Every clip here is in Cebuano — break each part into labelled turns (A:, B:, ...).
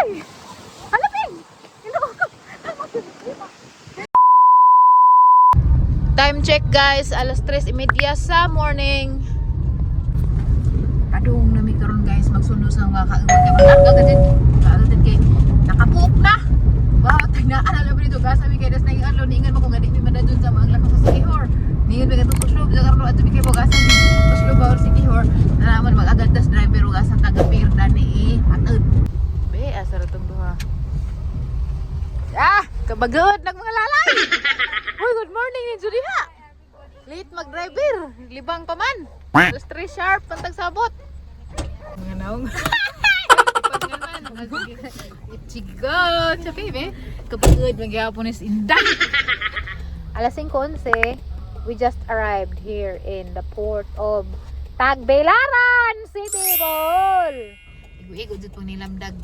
A: Ay! Alapin! Time check, guys, alas 3:30 sa morning. Padung na mi karon, guys, magsundo sa mga kaagad kay mag-agad kaagad kay nakabuok na. Wow, tagnaan na lang dito guys. Sabi kay das naging adlaw niingan mo kung gani mi madadun sa mga lakos sa Siquijor. Niingan mi katong tuslob sa karon adto mi kay bogasan. Tuslob ba or Siquijor. Na naman mag-agad tas driver ug asa taga pirda ni atod. Be, asa ra tong duha? Ah, kabagod nag mga lalay. Uy, good morning ni Julia. Late mag-driver, libang pa man. Alas 3 sharp, pantag sabot. Mga naong. Ichigo, chapi be. Kapagod magyapon is inday.
B: Alas 5:11, we just arrived here in the port of Tagbilaran City, Bohol.
A: Igo-igo jud pang nilamdag.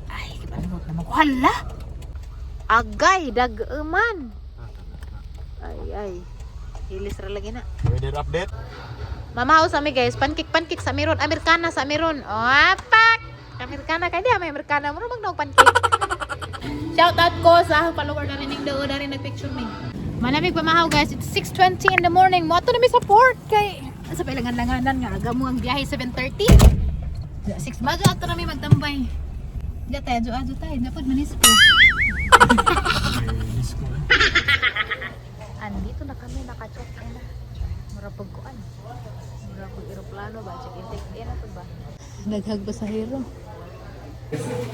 A: Ay, kipanunot naman ko. Hala!
B: Agay, dag-uman. Ay, ay. Hilis ra lagi na.
C: Weather update.
B: Mamahaw sa mi, guys, pancake pancake sa meron, Amerikana sa meron. Oh, pak! Amerikana kay di may Amerikana mo magnog pancake.
A: Shout out ko sa akong follower na rin yung doon na rin nagpicture mi. Malamig pamahaw, guys. It's 6:20 in the morning. Mo na mi sa port kay sa pailangan-langanan nga aga mo ang biyahe 7:30. 6 bago ato na mi magtambay. Diya tayo, adyo tayo. Dapat manis po.
C: Disco.
B: Andito na kami, naka-check in na. Mura pag kuan. Mura pag eroplano ba? Check in, check in na pud ba?
A: Daghag pasahero.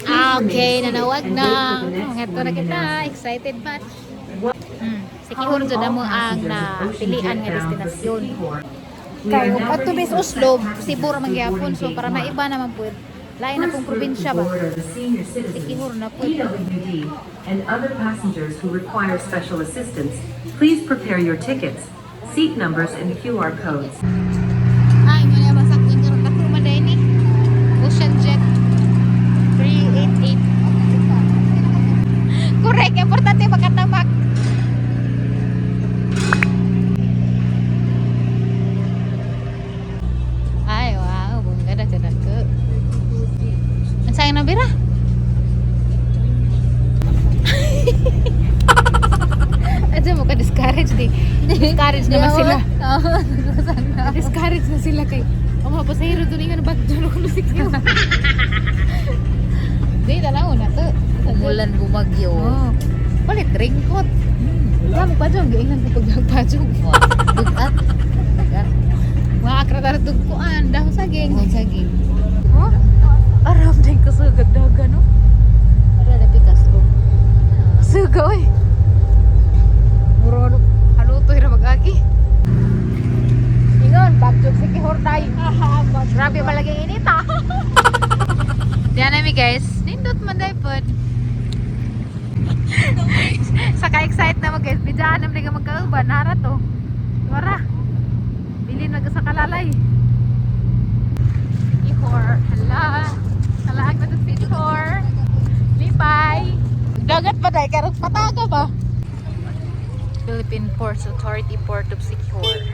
B: Ah, okay, nanawag na. Ngadto na kita, excited ba? Siquijor jud amo ang napilian nga destinasyon.
A: Kay ug adto mis Oslob, Cebu ra man gyapon, so para maiba naman pud. Lain na pong probinsya ba?
B: Siquijor na pud.
D: PWD, and other passengers who require special assistance, please prepare your tickets, seat numbers, and QR codes.
A: Ay, mo na masakyan karon dako man dai ni. Ocean Jet 388.
B: Correct, importante makatamak.
A: Ay, wow, bongga na jud ako. Ang sayang na bira. Adyo mo ka discourage di. Discourage naman sila. Discourage na sila kay ang mga pasahero doon nga nabagdolo ko na sikyo. Di tanaw na to.
B: Umulan, bumagyo.
A: Oh. Palit raincoat. Wala mo pajong, giingnan ko pag pajong.
B: Dugat. Dugat.
A: Mga akratar tugkuan, dahon saging.
B: Dahon saging.
A: Huh? Aram din ko sa gagdaga, no?
B: Para na pikas ko.
A: Suga, oy. Muro, ano, haluto hira mag-agi.
B: Ingon, bagjog si Kihortay. Grabe malagi init ah.
A: Diyan na mi, guys. Nindot man dahil pod. Saka excite na mag guys. Bidaan naman ka magkauban. Nara to. Wara. Bilin mag sa kalalay. Ihor. Hala. Kalaag na to si Ihor. Lipay. Dagat pa dahil. Karot pataga ba? Philippine Ports Authority, Port of Siquijor.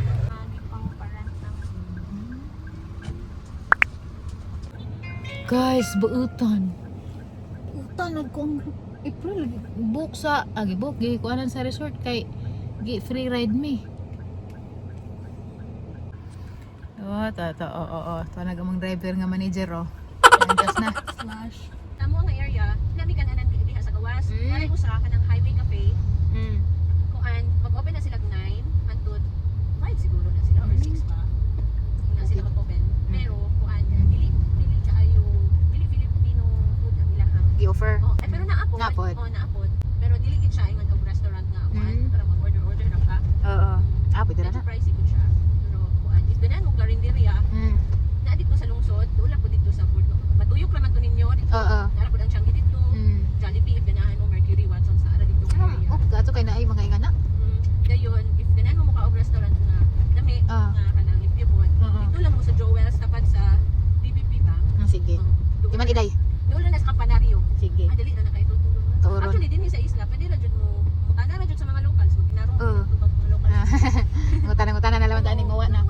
A: Guys, buutan. Buutan nag kong April book sa agi book gi kuanan sa resort kay gi free ride me. Oh, ta ta oh oh oh. To nag among driver nga manager oh. Antas na.
B: Slash.
E: Tamo nga area, nami kananan kay diha sa gawas. Naay usa kanang Highway Cafe. Kuan, mag-open na sila 9 hangtod 5 siguro na sila or 6 pa. Na sila mag-open. Pero kuan kanang dili dili kaayo dili Filipino food ang ilahang.
A: Gi-offer.
E: Oh, ay, pero naapod.
A: Naapod.
E: Oh, naapod. Pero dili gid siya ingon og restaurant nga kuan para mag-order order ra ka.
A: Oo. Ah, pwede ra
E: Medyo
A: na.
E: pricey gud siya. Pero kuan, if ganan mo Clarinderia, naa dito sa lungsod, doon po dito sa Port. Matuyok raman to ninyo dito.
A: Oo.
E: Nara pud ang Changi dito. Jollibee, if ganahan mo, Mercury, Watson's, naara dito nga area.
A: Oh, kato kay naay mga ingana.
E: Dayon, if ganahan mo muka og restaurant nga dami nga kanang limpyo po. Dito lang mo sa Joel's tapat sa DBP Bank.
A: Sige.
E: Oh, doon
A: Di man iday.
E: Doon lang na sa Campanario.
A: Sige.
E: Ah, dali na na kayo tutulong.
A: Turon.
E: Actually, din sa isla, pwede ra jud mo mutana ra jud sa mga locals, magkinarong tubag mga locals.
A: Ngutana-ngutana na lang ta ning mawa na.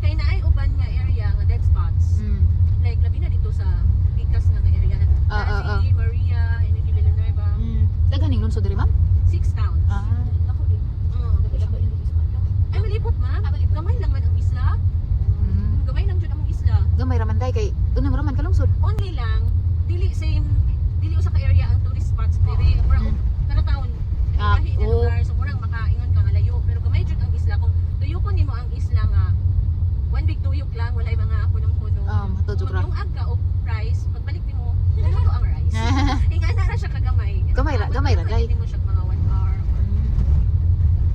E: Kay naay uban nga area nga dead spots. Like labi na dito sa Pikas nga
A: lungsod diri, ma'am?
E: Six towns.
A: Ah.
E: Ay, malipot, ma'am. Gamay lang man ang isla. Gamay lang jud among isla.
A: Gamay ra man day kay una mo ra man ka lungsod.
E: Only lang dili same, dili usa ka area ang tourist spots diri. Murag kada taon lahi na lugar, so murag makaingon ka nga layo, pero gamay jud ang isla. Kung tuyokon nimo ang isla nga one big tuyok lang, walay mga punong-puno.
A: Hatod jud ra.
E: Maglungag ka og rice, pagbalik nimo naluto ang rice. Ingana ra siya kagamay.
A: Gamay ra, day.
E: Mo siya mga 1 hour or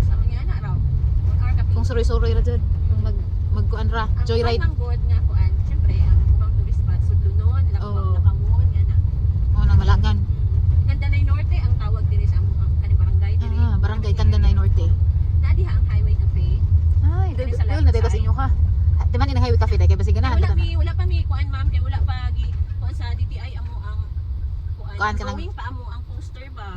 E: sa mga ana raw 1 hour ka.
A: Kung suroy-suroy ra jud, kung magkuan ra,
E: Ang
A: joyride.
E: kuan man good nga kuan, syempre ang ubang tourist spot Sudlunon, Lakawon, nga na.
A: Oh, nang Malangan.
E: Kandanay Norte ang tawag diri sa among ang kaning barangay diri.
A: Ah, barangay Kandanay Norte.
E: Naa diha ang Highway Cafe.
A: Ay,
E: Diri sa
A: dol
E: left
A: na dito sa
E: side.
A: inyo ha. Di man inang Highway Cafe dai kay basig ganahan
E: Wala
A: ka na.
E: mi, wala pa mi kuan, ma'am, kay wala pa gi kuan sa DTI amo ang kuan.
A: Kuan ka lang.
E: Drawing pa amo ang poster ba.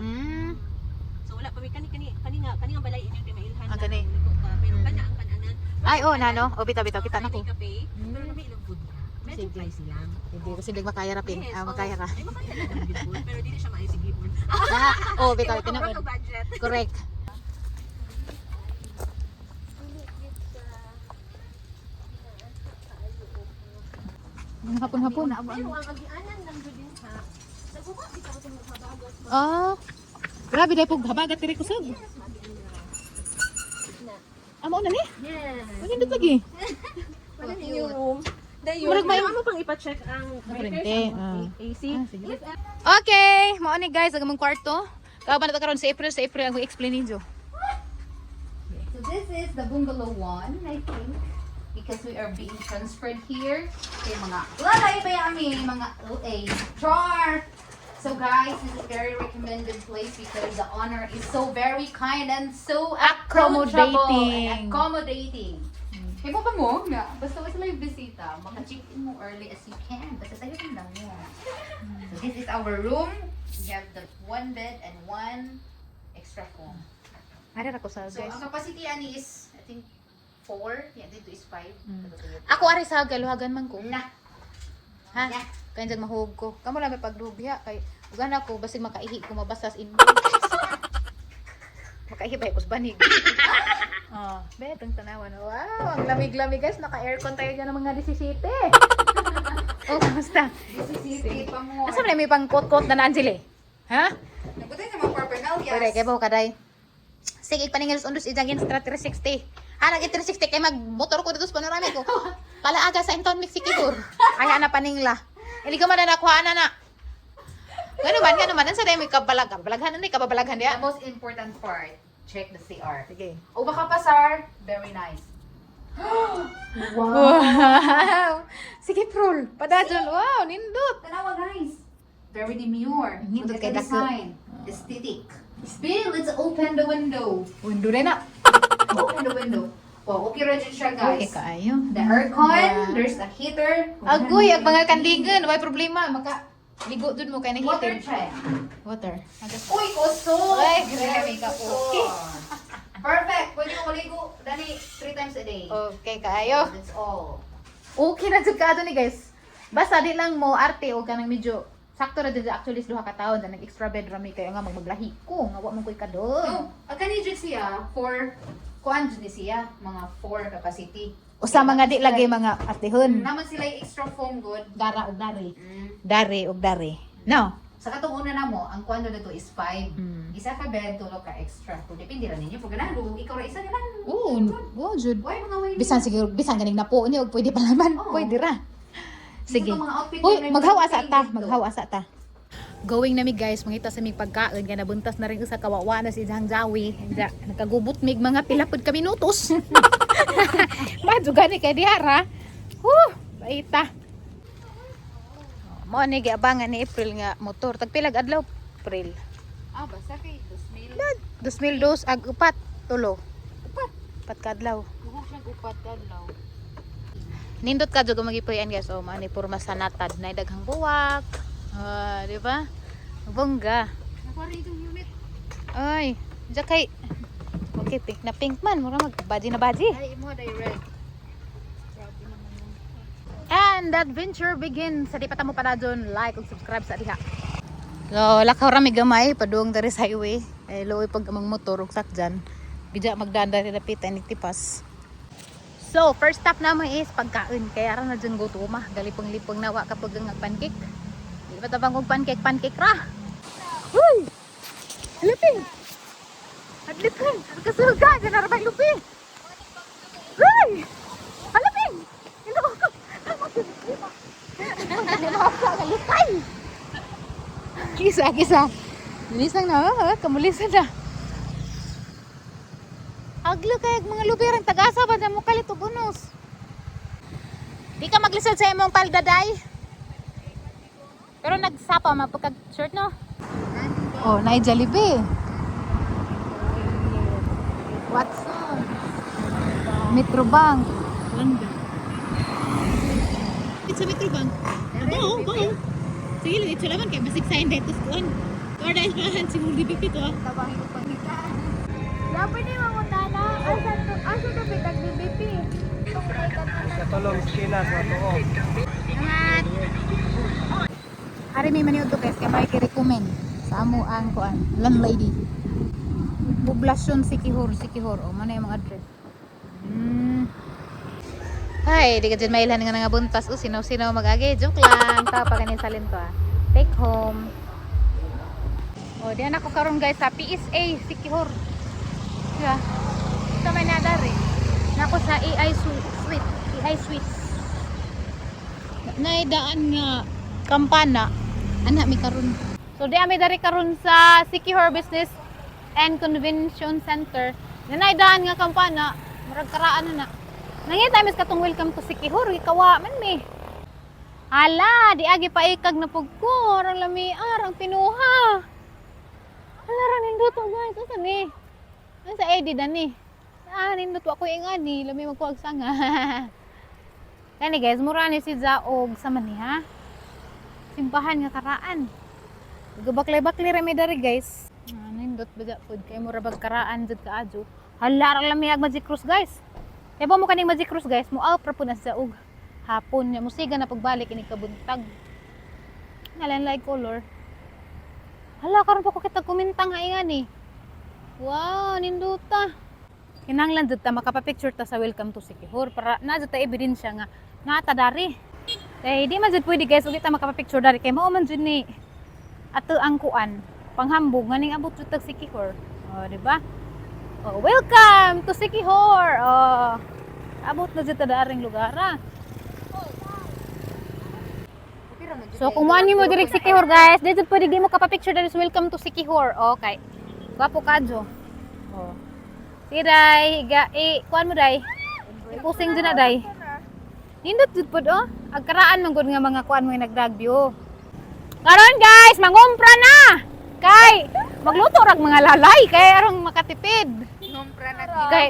E: So wala pa mi kani kani kani nga kani nga balay inyong mailhan
A: Ah, kani.
E: liko ka pero kana ang kananan.
A: Ay, oh, nano. Oh, bitaw bitaw kita na ko.
E: Highway Cafe, pero nami ilang food. Medyo
A: Sige.
E: pricey lang.
A: Hindi kasi hindi makaya ra pin.
E: Yes,
A: Ah,
E: oh,
A: makaya ra.
E: Ay, makaya lang ang good food, pero dili siya maayo sige.
A: Ah, oh, bitaw
E: Kaya
A: tinuod.
E: makaurot og budget.
A: Correct. Hapon-hapon.
E: Pero ang agianan lang jud din ha. Naguba bitaw sa mga habagat.
A: Ah. Grabe dai pug habagat diri kusog. Amo na ni?
E: Yes.
A: Ano nindot lagi?
E: Wala ninyo room. Dayon.
A: Murag may-
E: Pero amo pang ipa-check ang
A: Printe, ah.
E: AC.
A: Ah, sige. Okay, mao ni guys ang among kwarto. Kauban na ta karon sa April ang explain ninyo.
B: So this is the bungalow one, I think. Because we are being transferred here. Kay mga lalay ba yami, mga LA. Char! So guys, this is very recommended place because the owner is so very kind and so approachable
A: Accommodating.
B: and accommodating. Kaya mo pa mo nga, basta wala sila yung bisita, maka-check-in mo early as you can. Basta tayo rin lang mo. So this is our room. We have the one bed and one extra foam.
A: Ari ra ko sa
B: So,
A: guys.
B: ang capacity ani is, I think, 4. Yeah, dito is 5.
A: Ako ari sa galuhagan man ko.
B: Na.
A: Ha?
B: Yeah.
A: Kaya dyan mahuog ko. Kamo lang may pagdubiya kay ugana ko basig makaihi ko mabasas in. Makaihi ba ko sa banig. Oh, betong tanawan. Wow, ang lamig-lamig guys, naka-aircon tayo dyan ng mga 17. Oh, kamusta?
B: City pa mo.
A: Asa man may pang kot-kot na naan sila eh? Ha?
B: Nagutay sa mga paraphernalia.
A: Pwede, kay bawo kaday. Sige, ipaningil sa undos ijang Instra 360. Ah, nag 360 kay magmotor ko dito sa panoramic ko. Palaaga sa Inton Mexico. Ay, ana paningla. Ili ko man na nakuha na na. Gano man, ang sa may kabalag, kabalaghan ni kababalaghan
B: The
A: diya.
B: most important part, check the CR.
A: Sige.
B: O baka pasar, very nice.
A: Wow. Sige, Prol. Padajon. Wow, nindot.
B: Tanawa guys. Very demure.
A: Nindot
B: Look at
A: kay
B: the
A: dako.
B: design. Aesthetic. Bill, let's open the window.
A: Window na na.
B: Open the window. Wow, okay ra jud siya
A: Okay
B: guys.
A: kaayo.
B: The aircon, there's a heater.
A: Agoy, ang mga kandingan, way problema maka ligo dun mo kay
B: Water
A: nahitin.
B: check.
A: Water.
B: Uy, kusog!
A: Ay, grabe ka po.
B: Kusog. Perfect! Pwede mo maligo, dani, three times a day.
A: Okay kaayo.
B: That's all.
A: Okay na jud kaadto ni guys. Basta di lang mo arte o kanang medyo sakto ra jud actually sa duha ka taon na nag extra bed ra mi kayo nga magmaglahi ko nga wa man koy kadol.
B: No, ang kani jud siya, for, kuan jud ni siya, mga four capacity.
A: Usa mga di lagi mga artehon.
B: Naman sila yung extra foam good.
A: Dara og dari. Dari og dari. No.
B: Sa katong una na mo, ang kuan na to is 5. Isa ka bed, tulo ka extra. Kung depende ra ninyo, pag ganahan, kung ikaw ra isa ganahan.
A: Oo, oh, jud.
B: Why mga way?
A: Bisan siguro bisan ganing napo niyo og pwede pa naman.
B: Oo.
A: Pwede ra. Sige.
B: Isa tong mga outfit
A: Uy,
B: na
A: maghawa sa ta,
B: dito.
A: maghawa sa ta. Going nami guys, mangita sa mig pagkaon kay nabuntas na rin usa kawawa na si Jang Jawi. Ja, nakagubot mig mga pila pud ka minutos. Madyo gani kay diha ra. Huh, baita. Mo ni giabangan ni April nga motor. Tagpilag adlaw April.
B: Ah, basta kay 2,000.
A: 2002 ag upat tulo. Upat. Upat ka adlaw.
B: Buhok siya upat adlaw.
A: Nindot ka jud magipuy-an guys. Oh, maani purma sa natad na daghang buwak. Ah, di ba? Bongga.
B: Nakuha rin itong unit.
A: Ay, diya kay. Okay, pink na pink man. Mura mag baji na baji.
B: Ay, imo day red.
A: And the adventure begins. Sa di pa ta mo pa dun, like ug subscribe sa diha. So, lakaw ra mi gamay padung diri sa highway. Eh, luoy pag amang motor ug sakjan. Bidya magdaan diri dapita tipas. So, first stop naman is pagkain. Kaya ra na dyan gutuma. Galipong-lipong nawa kapag ang pancake. Di ba tabang og pancake, pancake ra. Uy! Lupi! Adlikan! Kasuga! Diyan na ra lupi! Uy! Alapin! Hello! Lutay! Kisa, kisa. Bilisang na, ha? Kamulisan na. Aglo kay mga lupirang tagasa ba na mo kalit og unos. Di ka maglisod sa imong paldaday. Pero nagsapa man pagka shirt, no? Oh, naay Jollibee. Watson. Metrobank. Sa Metrobank. Go, go. Sige, dito laman kay basig sign dito sa kuan. Or dahil pa siguro di to ah.
C: Dapat ni mangutana, asa to asa to bitag BBP.
F: Katulong sila sa tuo.
A: Ingat. Ari may maniud to guys kay may recommend sa amo ang kuan landlady. Poblasyon Sikihor, Sikihor. O man yung mga address. Ay, di ka dyan mailhan nga nga buntas. O, sinaw-sinaw mag-agi. Joke lang. Tao pa kanin salin to ah. Take home. O, diyan ako karon guys sa PSA Sikihor. Yeah. Ito may nadari. Nako sa AI Suite. AI Suites. Naidaan nga kampana ana mi karon. So di ami dari karon sa Sikihor Business and Convention Center. Na naidaan nga kampana, murag karaan na na. Nangita mis katong welcome to Sikihor, gikawa man mi. Hala, di agi paikag na pug ko, arang lami arang pinuha. Hala ra nindot guys, asa ni? Ano sa edit ani? Ah, nindot wa ko ingani, lami magkuag sanga. Kani guys, mura ni si Zaog sa mani ha. Simbahan nga karaan. Gabaklay-baklay ra mi dari guys. Ah, nindot ba pud kay mura bag karaan jud kaadyo. Hala ra lami ag Magic Cross guys. Kay ba mo kaning Magic Cross guys, mo out ra pud na sa Zaog. Hapon nya musiga na pagbalik ini kabuntag. Ngalan like color. Hala karon pa ko kita kumintang nga ingani. Wow, ninduta. Kinahanglan jud ta makapa-picture ta sa welcome to Sikihor para na jud ta ebidensya nga naa ta dari. Kay di man jud pwede guys ug di ta makapa-picture dari kay mao man jud ni ato ang kuan panghambog nga ning abot jud tag Sikihor. Oh, di ba? Oh, welcome to Sikihor. Oh, abot na jud ta daring lugar ah. So kung mo mo direct Sikihor guys, di jud pwede di mo kapa-picture dari sa welcome to Sikihor. Okay. Gwapo kadyo. Oh. Sige day, iga, i, kuan mo day. Ipusing dyan na day. Nindot jud pod oh. Agkaraan man gud nga mga kuan mo yung nagdagbyo. Karon guys, mangumpra na. Kay magluto rag mga lalay kay arong makatipid.
C: Ngumpra na.
A: Kay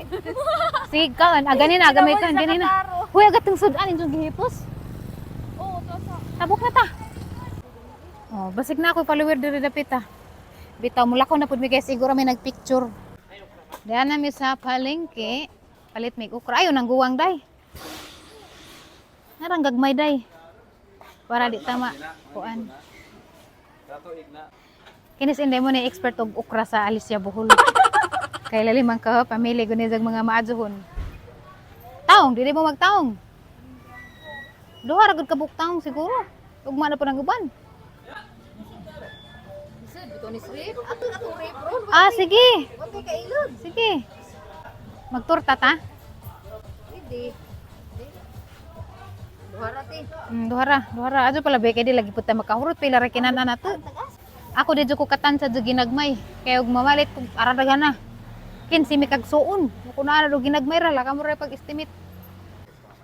A: sige ka, aganin na, gamay ka, ganin na. Huy, agat ang sudan inyong gihipos.
C: Oo, to sa.
A: Tabok na ta. Oh, basig na ako follower diri dapit ah. Bitaw mula ko na pud mi guys siguro may nagpicture. Diyan na mi sa palengke. Palit may okra. Ayo nang guwang day. Narang gagmay day. Para di tama kuan. Kinis inday mo ni expert og okra sa Alicia Bohol. Kay lalim ang ka pamilya guni sa mga maadzohon. Taong, dili mo magtaong. Duha ra gud ka buok taong siguro. Ugma na po ng uban.
B: Sir, bitaw ni Srip. Ato na tong rape ron.
A: Ah, sige.
B: Okay kailod.
A: Sige. Magtorta ta?
B: Pwede. Duha ra te.
A: Duha ra, duha ra. Adyo pala ba kay di lagi pud ta makahurot pila ra kinana nato. Ako di jud ko katan sa jud ginagmay. Kay og mamalit kog ara na. Kinsi mi kag suon. Kung naa na ginagmay ra la kamo ra pag-estimate.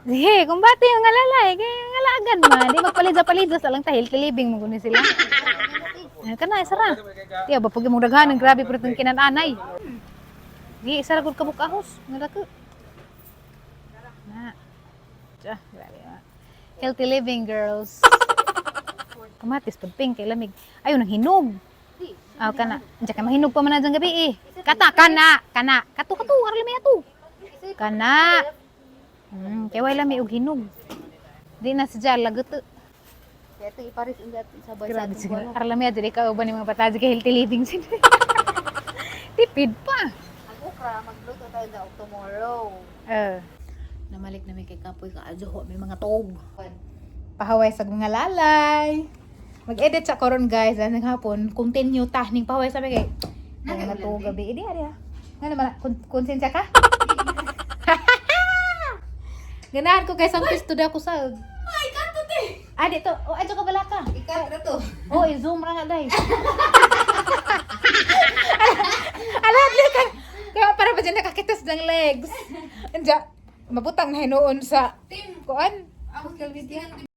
A: Sige, kumbate yung alalay, kay ngalagan man. Di magpalidza-palidza sa lang ta healthy living mo guni sila. Ay, kana isa ra. Tiya ba pag imong daghan ang grabe pero itong kinananay. Di isa ra gud ka bukahos, nga dako. Na. Tiya, grabe ah. Healthy living girls. Kamatis pud pink kay lamig. Ayo nang hinog. Aw kana, diya ka mahinog pa man na dyan gabi eh. Kata kana, kana. Kato kato, aron lami ato. Kana. Kay way lami og hinog. Di na si lagot.
B: Kaya ito iparis ang sa
A: Grabe siguro. Aron lami dili ka uban ni mga bata kay healthy living sila. Tipid pa.
B: Ang okra, magluto tayo daw tomorrow.
A: Eh. Namalik na may kay kapoy ka adyo may mga tog. Pahaway sa mga lalay. Mag-edit sa koron, guys, ang hapon continue ta ning pahaway sa kay mga tog gabi. Idi ari ah. Nga naman konsensya ka? Ganahan ko guys ang pisto da ko sa.
B: Ay, kanto te!
A: Ah, dito. Oh, adyo ka bala ka.
B: Ikat na to.
A: Oh, i-zoom ra nga day. Ala, dili ka. Kaya para ba dyan nakakitas ng legs? Anja, mabutang na hinuon sa
B: Tim,
A: kuan.
B: ako kalbistihan.